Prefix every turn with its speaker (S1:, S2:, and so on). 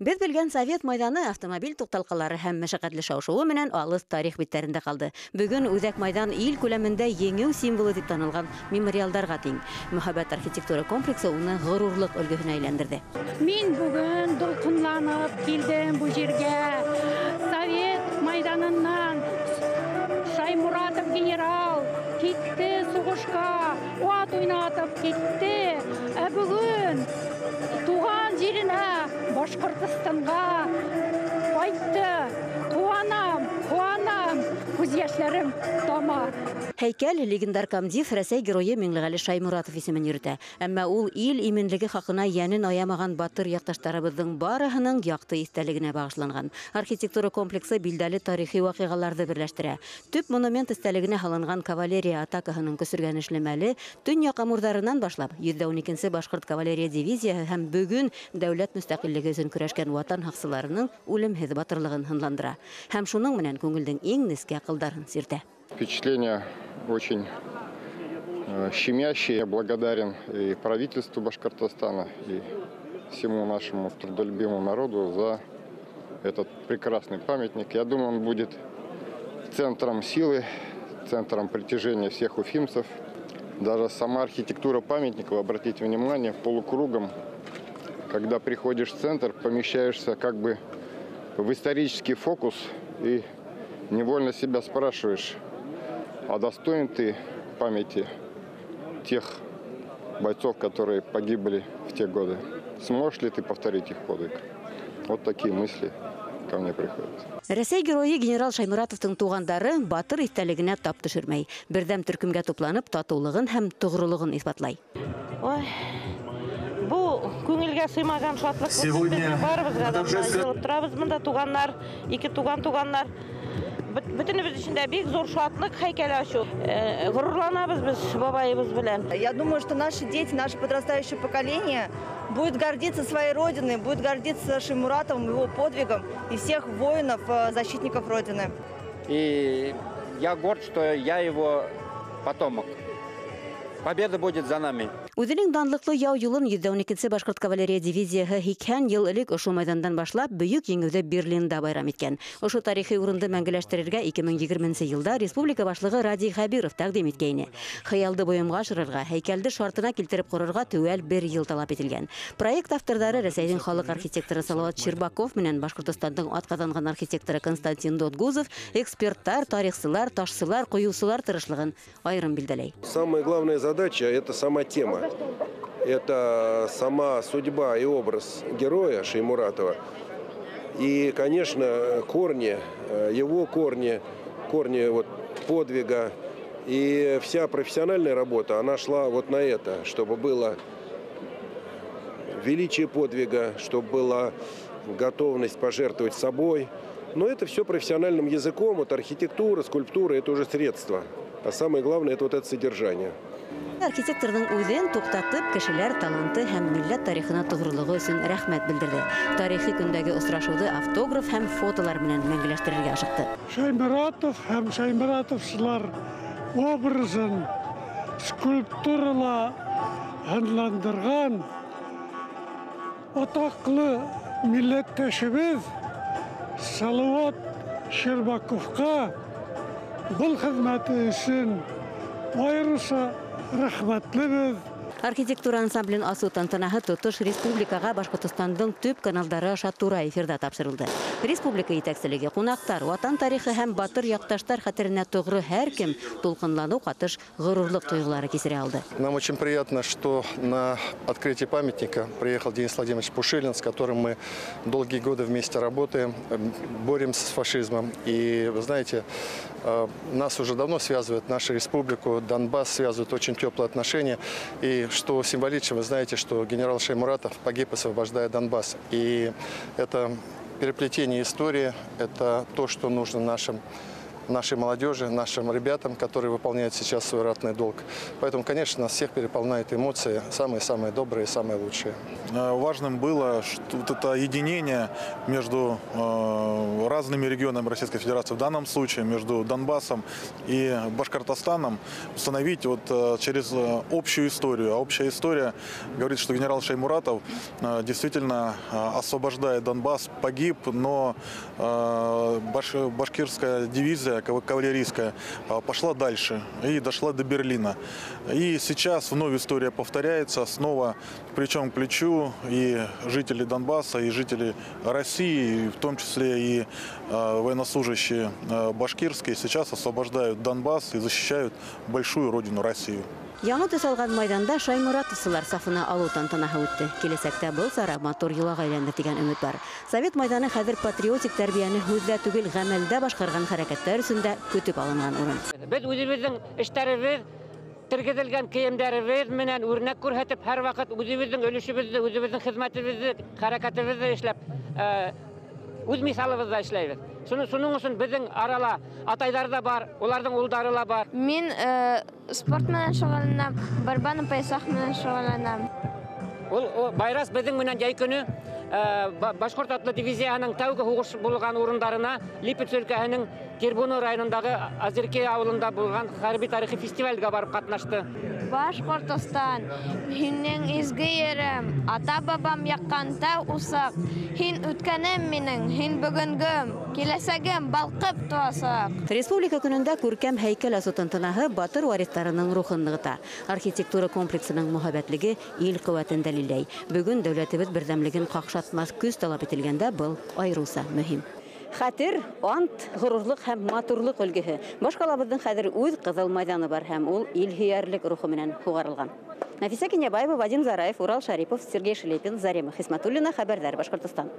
S1: Беҙ белгән Совет майҙаны автомобиль туҡталҡалары һәм мәшәҡәтле шау-шыуы менән алыҫ тарих биттәрендә ҡалды. Бөгөн үҙәк майҙан ил күләмендә еңеү символы тип танылған мемориалдарға тиң. Мөһабәт архитектура комплексы уны ғорурлыҡ өлгөһөнә әйләндерҙе.
S2: Мин бөгөн дулҡынланып килдем был ергә. Совет майҙанынан Шаймуратов генерал китте һуғышҡа, ат уйнатып китте. Ә бөгөн туған еренә, Башҡортостанға ҡайтты. Ҡыуанам, ҡыуанам, күҙ йәштәрем тама.
S1: Һәйкәл легендар комдив Рәсәй геройы Миңлеғәле Шаймуратов исемен йөрөтә. Әммә ул ил именлеге хаҡына йәнен аямаған батыр яҡташтарыбыҙҙың барыһының яҡты иҫтәлегенә бағышланған. Архитектура комплексы билдәле тарихи ваҡиғаларҙы берләштерә. Төп монумент иҫтәлегенә һалынған кавалерия атакаһының көсөргәнешле мәле төньяҡ Амурҙарынан башлап 112-нсе башҡорт кавалерия дивизияһы һәм бөгөн дәүләт мөстәҡиллеге өсөн көрәшкән ватан һаҡсыларының үлемһеҙ батырлығын һынландыра. Һәм шуның менән күңелдең иң нескә ҡылдарын сиртә.
S3: Впечатление очень щемящее. Я благодарен и правительству Башкортостана, и всему нашему трудолюбимому народу за этот прекрасный памятник. Я думаю, он будет центром силы, центром притяжения всех уфимцев. Даже сама архитектура памятника, вы обратите внимание, полукругом, когда приходишь в центр, помещаешься как бы в исторический фокус и невольно себя спрашиваешь, а достоин ты памяти тех бойцов, которые погибли в те годы? Сможешь ли ты повторить их подвиг? Вот такие мысли ко мне приходят.
S1: Рәсәй геройы генерал Шаймуратовтың туғандары батыр иҫтәлегенә тап төшөрмәй. Берҙәм төркөмгә тупланып, татыулығын һәм тоғролоғон иҫбатлай.
S4: Ой, был күңелгә сыймаған шатлыҡ.
S5: Сегодня
S4: Барыбыҙға да йыйылып торабыҙ бында туғандар, ике туған туғандар. Бөтөнөбөҙ өсөн дә бик ҙур шатлыҡ һәйкәл асыу. Ғорурланабыҙ беҙ бабайыбыҙ белән.
S6: Я думаю, что наши дети, наше подрастающее поколение будет гордиться своей родиной, будет гордиться Шаймуратовым, его подвигом и всех воинов, защитников Родины.
S7: И я горд, что я его потомок. Победа будет за нами.
S1: Үҙенең данлыҡлы яу юлын 112-нсе башҡорт кавалерия дивизияһы 80 йыл элек ошо майҙандан башлап бөйөк еңеүҙе Берлинда байрам иткән. Ошо тарихи урынды мәңгеләштерергә 2020 йылда республика башлығы Радий Хәбиров тәҡдим иткәйне. Хыялды бойомға ашырырға, һәйкәлде шартына килтереп ҡорорға теүәл бер йыл талап ителгән. Проект авторҙары Рәсәйҙең халыҡ архитекторы Салауат Щербаков менән Башҡортостандың атҡаҙанған архитекторы Константин Дотгузов, эксперттар, тарихсылар, ташсылар, ҡойоусылар тырышлығын айырым билдәләй.
S8: Самая главная задача – это сама тема. Это сама судьба и образ героя Шаймуратова. И, конечно, корни, его корни, корни вот подвига. И вся профессиональная работа, она шла вот на это, чтобы было величие подвига, чтобы была готовность пожертвовать собой. Но это все профессиональным языком, вот архитектура, скульптура – это уже средства. А самое главное – это вот это содержание.
S1: Архитекторҙың үҙен туҡтатып, кешеләр таланты һәм милләт тарихына тоғролоғо өсөн рәхмәт белдерҙе. Тарихи көндәге осрашыуҙы автограф һәм фотолар менән мәңгеләштерергә ашыҡты.
S9: Шаймуратов һәм шаймуратовсылар образын скульптурала һынландырған атаҡлы милләттәшебеҙ Салауат Щербаковҡа был хеҙмәте өсөн айырыуса рәхмәтлебеҙ.
S1: Архитектура ансамблен асыу тантанаһы тотош республикаға Башҡортостандың төп каналдары аша тура эфирҙа тапшырылды. Республика етәкселеге, ҡунаҡтар, ватан тарихы һәм батыр яҡташтар хәтеренә тоғро һәр кем тулҡынланыу ҡатыш ғорурлыҡ тойғолары кисерә алды.
S10: Нам очень приятно, что на открытие памятника приехал Денис Владимирович Пушилин, с которым мы долгие годы вместе работаем, боремся с фашизмом. И, вы знаете, нас уже давно связывает нашу республику, Донбасс связывает очень теплые отношения. И что символично, вы знаете, что генерал Шаймуратов погиб, освобождая Донбасс. И это переплетение истории, это то, что нужно нашим нашей молодежи, нашим ребятам, которые выполняют сейчас свой ратный долг. Поэтому, конечно, нас всех переполняют эмоции, самые-самые добрые, самые лучшие.
S5: Важным было, что вот это единение между разными регионами Российской Федерации, в данном случае между Донбассом и Башкортостаном, установить вот через общую историю. А общая история говорит, что генерал Шаймуратов действительно, освобождая Донбасс, погиб, но башкирская дивизия кавалерийская пошла дальше и дошла до Берлина. И сейчас вновь история повторяется, снова плечом к плечу и жители Донбасса, и жители России, и в том числе и военнослужащие башкирские сейчас освобождают Донбасс и защищают большую родину Россию.
S1: Яңы төҫ алған майҙанда шаймуратовсылар сафына алыу тантанаһы үтте. Киләсәктә был сара матур йолаға әйләнер тигән өмөт бар. Совет майҙаны хәҙер патриотик тәрбиәне һүҙҙә түгел, ғәмәлдә башҡарған хәрәкәттәр өсөн дә көтөп алынған урын.
S11: Беҙ үҙебеҙҙең эштәребеҙ, тергеҙелгән кейемдәребеҙ менән үрнәк күрһәтеп, һәр ваҡыт үҙебеҙҙең өлөшөбөҙҙө, үҙебеҙҙең хеҙмәтебеҙҙе, хәрәкәтебеҙҙе эшләп, үҙ миҫалыбыҙҙа эшләйбеҙ. Шуның өсөн беҙҙең арала атайҙар ҙа бар, уларҙың улдары ла бар.
S12: Мин спорт менән шөғөлләнәм, борьба на поясах менән шөғөлләнәм.
S11: Ул Байрас беҙҙең менән йәй көнө Башҡорт атлы дивизияһының тәүге һуғыш булған урындарына Липец өлкәһенең Тербуны районындағы Азерки ауылында булған хәрби тарихи фестивальгә барып ҡатнашты.
S12: Башҡортостан, һинең изге ерем, ата-бабам яҡҡан тау усаҡ, һин үткәнем минең, һин бөгөнгөм, киләсәгем балҡып тыуасаҡ.
S1: Республика көнөндә күркәм һәйкәл асыу тантанаһы батыр вариҫтарының рухын нығыта. Архитектура комплексының мөһабәтлеге ил ҡеүәтен дәлилләй. Бөгөн дәүләтебеҙ берҙәмлеген ҡаҡшатмаҫ көс талап ителгәндә был айырыуса мөһим. Хәтер, ант, ғорурлыҡ һәм матурлыҡ өлгөһө. Баш ҡалабыҙҙың хәҙер үҙ ҡыҙыл майҙаны бар һәм ул ил һөйәрлек рухы менән һуғарылған. Нәфисә Кинйәбаева, Вадим Зараев, Урал Шарипов, Сергей Шелепин, Зарема Хисматуллина. Хәбәрҙәр, Башҡортостан.